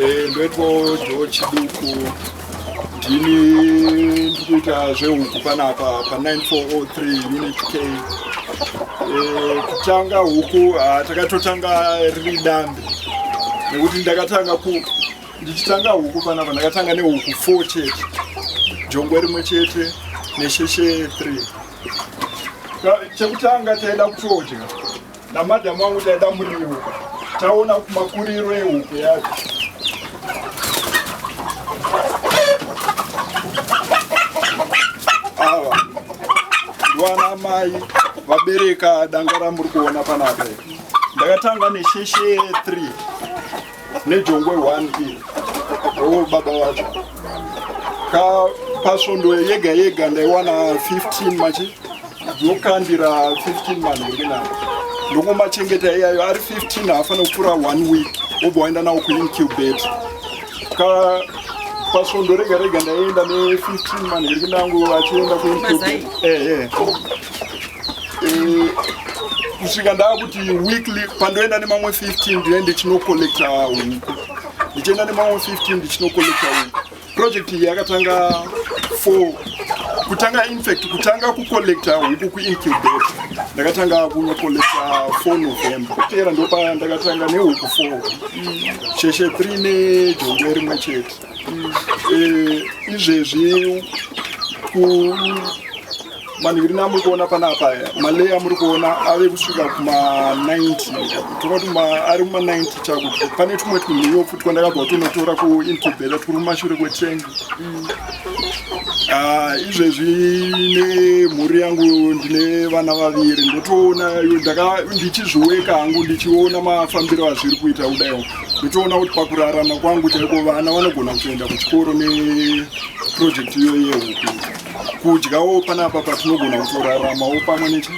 Eh, ndoitwa Joe Chiduku ndini ndikuita zvehuku panapa pa 9403 unit K. Eh, kutanga huku ah, takatotanga riri dambe nekuti ndakatanga ku ndichitanga huku panapa ndakatanga nehuku 4 chete jongwe rimwe chete nesheshe 3 chekutanga taida kutodya namadhamu wangu taida muriwo taona makuriro ehuku yacho ava ndiwana mai vabereka danga ramuri kuona panapa ndakatanga nesheshe 3 nejongwe 1 iri o baba wacho ka pasvondo yega yega ndaiwana 15 machi ndokandira 15 manhurina ndongomachengeta iyayo ari 15 haafanira kupfuura one week wobva waenda nawo kuincubate ka pasvondo rega rega ndaienda ne 15 manhurina angu vachienda kuincubate ehe eh, kusvika ndaakuti weekly pandoenda nemamwe 15 ndine ndichinocollecta huku ndichienda nemamwe 15 ndichinocollecta huku project iyi yakatanga 4 kutanga infact kutanga kucollecta huku kuincubate ndakatanga kunocollecta 4 November teera ndopa ndakatanga nehuku 4 sheshe 3 nejongwe rimwe chete eh, izvezvi ku manhirina amuri kuona panapa aya maleya amuri kuona ave kusvika kuma 90 tokati ari kuma 90 chakuti pane tumwe twunhiyo futi twandakabva tunotora kuincubata turi mumashure kwetengi ah, izvezvi nemhuri yangu ndine vana vaviri ndotoona ndichizviweka hangu ndichiona mafambiro azviri kuita kudaiwo ndotoona kuti pakurarama kwangu chaiko vana vanogona kutoenda kuchikoro neproject iyo yehuku kudyawo panapa patinogona kutoraramawo pamwe nechi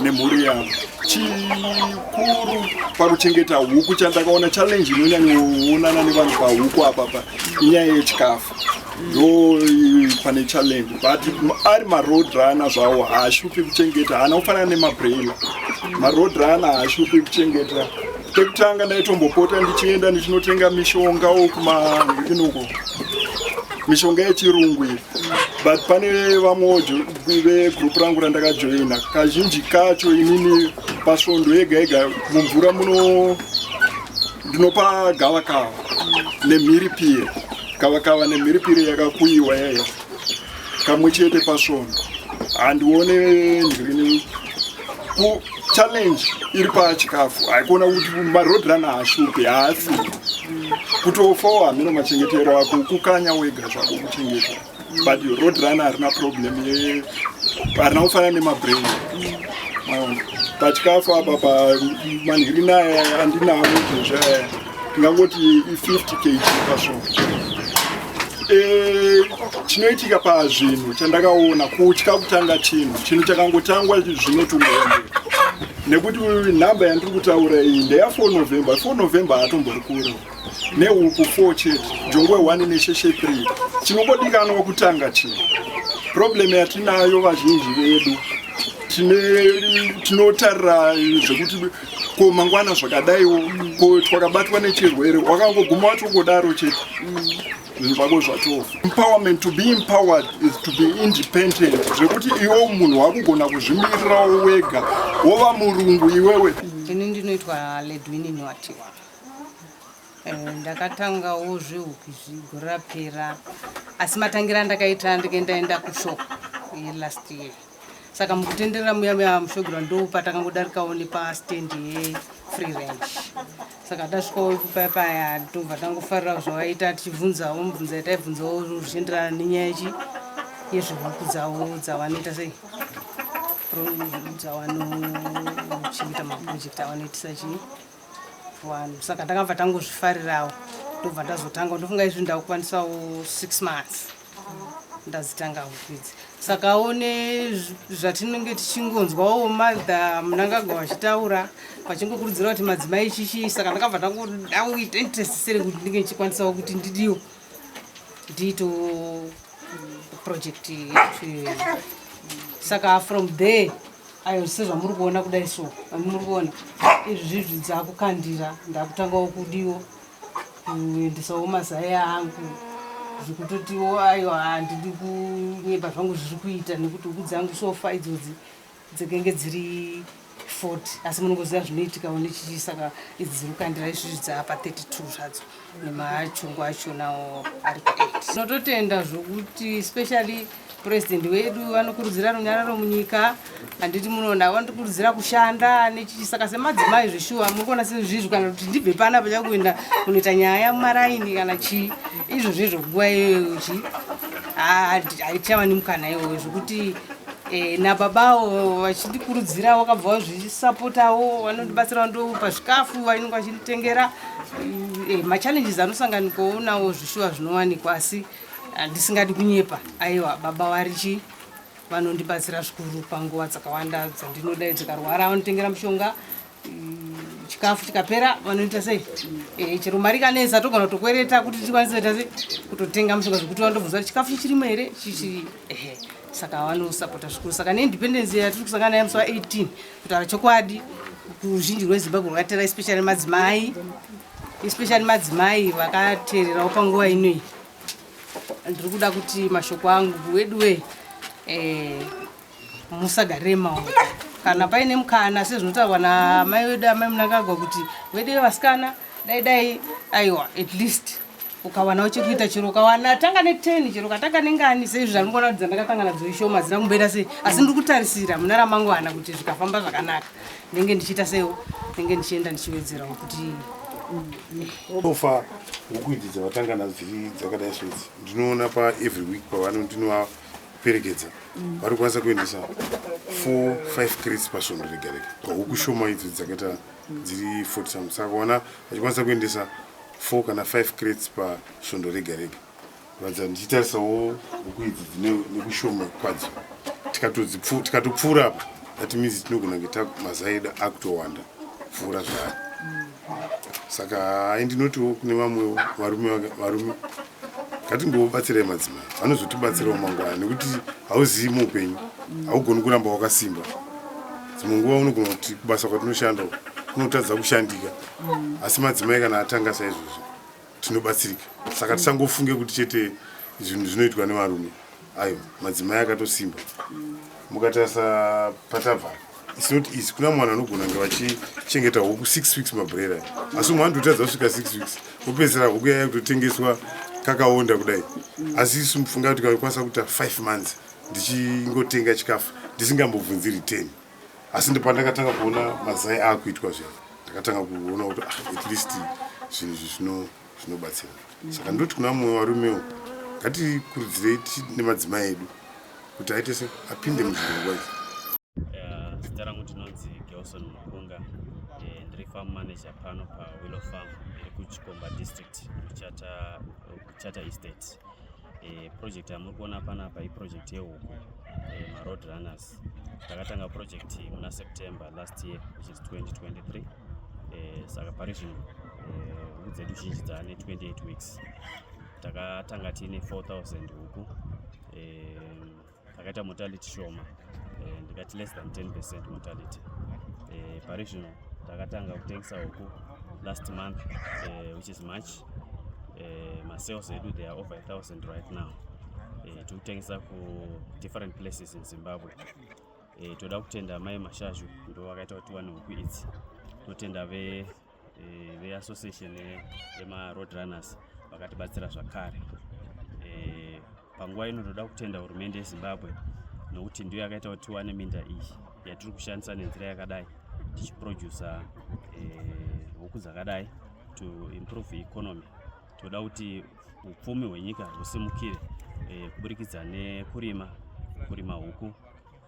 nemhuri yangu chikuru pakuchengeta huku chandakaona challenge inonyanyoonana nevanhu pahuku apapa inyaya yechikafu ndo pane challenge but ari maroad runner zvawo haashupi kuchengeta haana kufanana nemabraila maroad runner haashupi kuchengeta pekutanga ndaitombopota ndichienda ndichinotenga mishongawo kumainoko mishonga yechirungu iyi but pane vamwewo vegroup rangu randakajoina kazhinji kacho inini pasvondo yega yega mumvura muno ndinopa gavakava nemhiripiri gavakava nemhiripiri yakakuyiwa yaya kamwe chete pasvondo handione ndrini challenge iri pachikafu haikona kuti maroad run haashupi haafi kutofawo hameno machengetero ako kukanya wega zvako kuchengeta but road run harina problem harina kufanana nemabrain maona pachikafu apa pamanhirina aya andinawo izvezvi aya tingangoti i50 kg pasvondo eh, chinoitika pazvinhu chandakaona kutya kutanga chinhu chinhu chakangotangwa zvinotungaendeka nekuti nhamba yandiri kutaura iyi ndeya 4 November 4 November haatombori kure nehuku 4 chete jongwe 1 nesheshe 3 chinongodikanwa kutanga chinhu problem yatinayo vazhinji vedu tinotarira zvekuti ko mangwana zvakadaiwo ko twakabatwa nechirwere wakangoguma watongodaro chete zvinhu zvako zvatofa empowerment to be empowered is to be independent zvekuti iwe munhu wakugona kuzvimirirawo wega wova murungu iwewe ini ndinoitwa ledwini nwatiwa eh, ndakatangawo zvehuku izvi gore rapera asi matangira andakaita ndikaendaenda kushop yelast year saka mukutenderera muya muya mushogirwa ndo patakangodarikawo nepastand yefree range saka tasvikawo ipupaya paya tobva tangofarira zvavaita tichibvunzawo mubvunzo yataibvunzawo zvichienderana nenyaya yechi yezvehuku dzavo dzavanoita sei dzavanochengeta maproject avanoitisa chii vanhu saka ndakabva tangozvifarirawo ndobva ndazotanga ndofunga izvi ndakukwanisawo six months ndadzitanga huku idzi sakawo nezvatinenge tichingonzwawo mother Mnangagwa vachitaura vachingokurudzira kuti madzimai chichi saka ndakabva ndangoda kuita interest sere kuti ndinge ndichikwanisawo kuti ndidiwo ndiito project Saka from there, ayo, sezvamuri kuona kudai, so muri kuona izvi zvizvi dzakukandira, ndakutangawo kudiwo kuendesawo mazai angu, zvekutotiwo aiwa, handidi kunyepa zvangu, zviri kuita nekuti huku dzangu so far idzodzi dzekenge dziri 40, asi munongoziva zvinoitikawo nechichi. Saka idzi dziri kukandira izvizvi dzaapa 32 zvadzo, nemachungu achonawo ari pa8. Tinototenda zvokuti especially President wedu vanokurudzira runyararo munyika, handiti? Munoona vanokurudzira kushanda nechichi. Saka semadzimai, zveshuwa muri kuona sezvizvi, kana kuti ndibve panapa chakuenda kunoita nyaya mumaraini kana chii, izvo zvezvo nguva iyoyo chi haichava nemukana iwoyo, zvokuti nababawo vachindikurudzira, vakabva vazvisapotawo, vanondibatsira ndopa zvikafu, vanenge vachinditengera. Machallenges anosanganikwawo nawo zvishuwa zvinowanikwa, asi handisingadi kunyepa, aiwa, baba varichi vanondibatsira zvikuru panguva dzakawanda dzandinodai dzikarwara, vanotengera mushonga, chikafu chikapera vanoita sei, chero mari ikanetsa togona kutokwereta kuti tikwanise kuita sei, kutotenga mushonga, zvekuti vandobvunza kuti chikafu chichirimo here, chichi ehe. Saka vanosapota zvikuru. Saka neindependence yatiri kusangana nayo musi wa18, kutaura chokwadi, ruzhinji rweZimbabwe rwakateera, especially madzimai, especially madzimai vakateererawo panguva inoyi. Ndiri kuda kuti mashoko angu weduwe, musagarire maoko kana paine mukana, sezvinotaurwa namai wedu, amai Munangagwa, kuti weduwe vasikana, dai dai, aiwa, at least ukawanawo chekuita, chero ukawana tanga ne10, chero ukatanga nengani, seizvi zvandingoona kuti dzandakatanga nadzo ishoma, dzina kumboita sei, asi ndiri kutarisira muna ramangwana kuti zvikafamba zvakanaka, ndenge ndichiita seiwo, ndenge ndichienda ndichiwedzerawo kuti So far huku idzi dzavatanga nadzo dziri dzakadai so idzi, ndinoona paevery week pavano ndinovaperekedza, vari kukwanisa kuendesa 4 5 crates pasvondo rega rega pahuku shoma idzo dzakaita dziri 40 some. Saka kuona vachikwanisa kuendesa 4 kana 5 crates pasvondo rega rega, kuratidza ndichitarisawo huku idzi dzine nekushoma kwadzo, tikatopfuura apa, that means tinogona kunge mazai edu akutowanda kupfuura zvaari. Saka hai, ndinotiwo kune vamwewo varume, ngatimbobatsirai madzimai, vanozotibatsirawo mangwana, nekuti hauzivi muupenyu, haugoni kuramba wakasimba. Dzimwe nguva unogona kuti kubasa kwatinoshanda kunotadza kushandika, asi madzimai kana atanga saizvozvo tinobatsirika. Saka tisangofunge kuti chete zvinhu zvinoitwa nevarume. Aiwa, madzimai akatosimba. Mukatarisa patabva, it's not easy. Kuna mwana anogona kunge vachichengeta huku 6 weeks mabroiler, asi umwe anototadza kusvika 6 weeks, wopedzisira huku yaya kutotengeswa kakaonda kudai. Asi isu mufunga kuti kakwanisa kuita 5 months ndichingotenga chikafu, ndisingambobvunzi return, asi ndopandakatanga kuona mazai akuitwa zviya, ndakatanga kuona kuti ah, at least zvinhu izvi zvinobatsira. Saka ndoti kuna mumwe varumewo, ngatikurudzirei nemadzimai edu kuti aite se apinde muzvirongwa izvi. Zita rangu ndinonzi Gelson Mukunga. Ndiri farm manager pano paWillow Farm iri kuChikomba District, muChata Estate. Project yamuri kuona panapa iproject yehuku, maroad runners. Takatanga project muna September last year, which is 2023. Saka pari zvino huku dzedu zhinji dzaane 28 weeks. Takatanga tiine 4000 huku. Takaita mortality shoma, ndikati less than 10% mortality. Pari zvino takatanga kutengesa huku last month, which is March. Masales edu, they are over 1000 right now. Tiri kutengesa kudifferent places in Zimbabwe. Toda kutenda mai Mashazhu, ndo vakaita kuti tiwane huku idzi. Totenda veassociation yemaroad runners vakatibatsira zvakare. Panguva ino toda kutenda hurumende yeZimbabwe nokuti ndiyo yakaita kuti tiwane minda iyi yatiri kushandisa nenzira yakadai, tichiprodusa huku dzakadai to improve economy. Toda kuti upfumi hwenyika husimukire kuburikidza nekurima, kurima huku.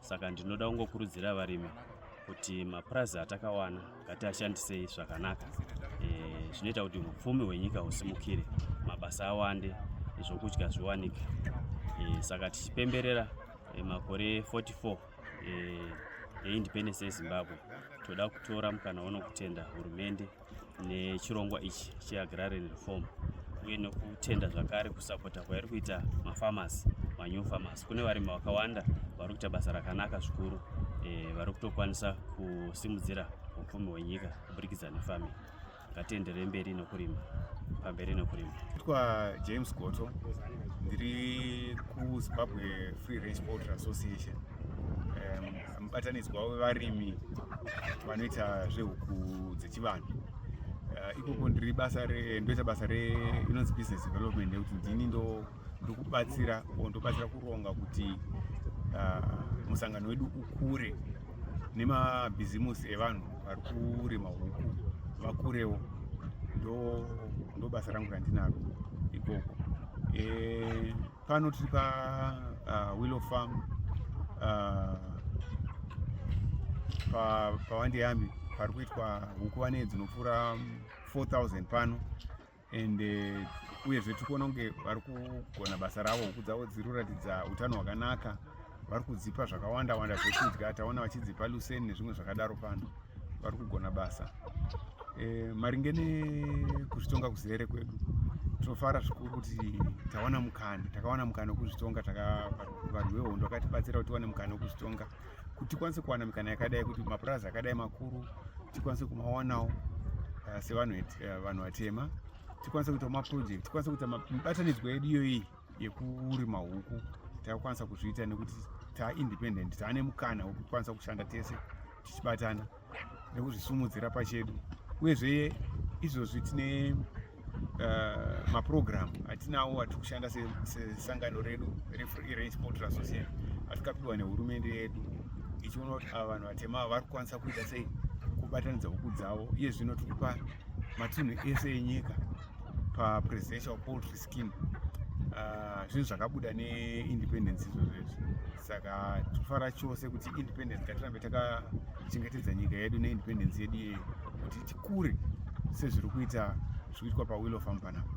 Saka ndinoda kungokurudzira varimi kuti mapurazi atakawana ngatiashandisei zvakanaka. Zvinoita kuti upfumi hwenyika husimukire, mabasa awande, zvokudya zviwanike. Saka tichipemberera makore 44 eindependence yeZimbabwe, toda kutora mukana uno kutenda hurumende nechirongwa ichi cheagrarian reform, uye nokutenda zvakare kusapota kwairi kuita mafarmers. Manew farmers, kune varimi vakawanda vari kuita basa rakanaka zvikuru, vari kutokwanisa kusimudzira upfumi hwenyika kuburikidza nefarming. Ngatienderei mberi nokurima, pamberi nekurima. Nditwa James Goto, ndiri kuZimbabwe Free Range Poultry Association, mubatanidzwa wevarimi vanoita zvehuku dzechivanhu. Ikoko ndiri basa ndoita basa re inonzi business development, nekuti ndini ndokubatsira o ndobatsira kuronga kuti musangano wedu ukure nemabhizimusi evanhu vari kurima huku vakurewo. Ndo basa rangu randinaro ikoko. Pano tiri pa Willow Farm paWandiyami pari kuitwa huku. Vane dzinopfuura 4000 pano and uyezve tiri kuona kunge vari kugona basa ravo. Huku dzavo dziri kuratidza utano hwakanaka. Vari kudzipa zvakawanda wanda zvekudya, taona vachidzipa lucerne nezvimwe zvakadaro. Pano vari kugona basa. Maringe nekuzvitonga kuzere kwedu, tinofara zvikuru kuti tawana mukana, takawana mukana wekuzvitonga. Varwi vehondo vakatibatsira kuti tiwane mukana wekuzvitonga, kuti tikwanise kuwana mikana yakadai, kuti mapurazi akadai makuru tikwanise kumawanawo sevanhu vanhu vatema, tikwanise kuita maproject, tikwanise kuita mibatanidzwa yedu iyoyi yekurima huku. Takakwanisa kuzviita nekuti taindependent, taane mukana wekukwanisa kushanda tese tichibatana nekuzvisumudzira pachedu. Uyezve izvozvi tine mapurogiramu atinawo atiri kushanda sesangano redu reFree Range Poultry Association, atikapiwa nehurumende yedu ichiona kuti ava vanhu vatema ava vari kukwanisa kuita sei kubatanidza huku dzavo. Iye zvino tiri kupa matunhu ese enyika papresidential poultry scheme. Zvinhu zvakabuda neindependence izvozvo izvi. Saka tinofara chose kuti independence, ngatirambe takachengetedza nyika yedu neindependence yedu iyeyo kuti tikure sezviri kuita, zviri kuitwa paWillow Farm panapa.